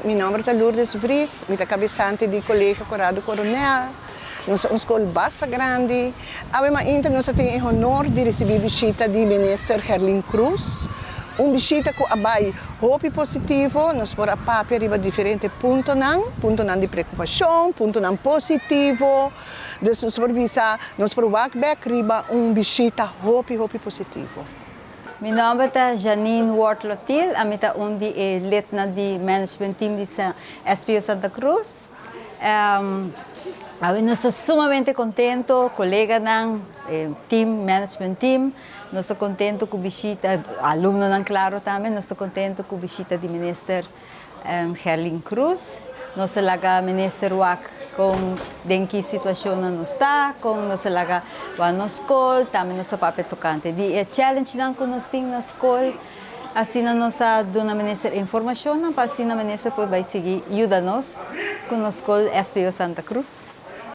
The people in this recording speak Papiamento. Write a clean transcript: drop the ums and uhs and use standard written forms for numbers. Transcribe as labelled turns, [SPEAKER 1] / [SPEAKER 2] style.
[SPEAKER 1] Mi nomber ta Lourdes Vries, mi ta cabesante di Colegio Corrado Coronel. Nos ta un scol basta grandi. Awe mainta nos a tin e honor di ricibi bishita di Minister Gerlin Croes. Un bishita cu a bay hopi positivo, nos por a papia riba diferente puntonan, puntonan di preocupacion, puntonan positivo. Dus nos por bisa, nos por wak bek riba un bishita hopi hopi positivo.
[SPEAKER 2] Mi nomber ta Janine Ward-Lotil, ami ta un di e lidnan di management team di SPO Santa Cruz. Awe nos ta sumamente contento, coleganan, team, management team, nos ta contento cu bishita, alumnonan claro tambe, nos ta contento cu bishita di Minister Gerlin Croes. Nos a laga Minister wak con den ki situacion nos ta, con nos a laga wak nos scol, tambe nos a papia tocante di e challengenan cu nos tin na scol. Asina nos a duna Minister informacion pa asina Minister por bay sigui yuda nos cu nos scol SPO Santa Cruz.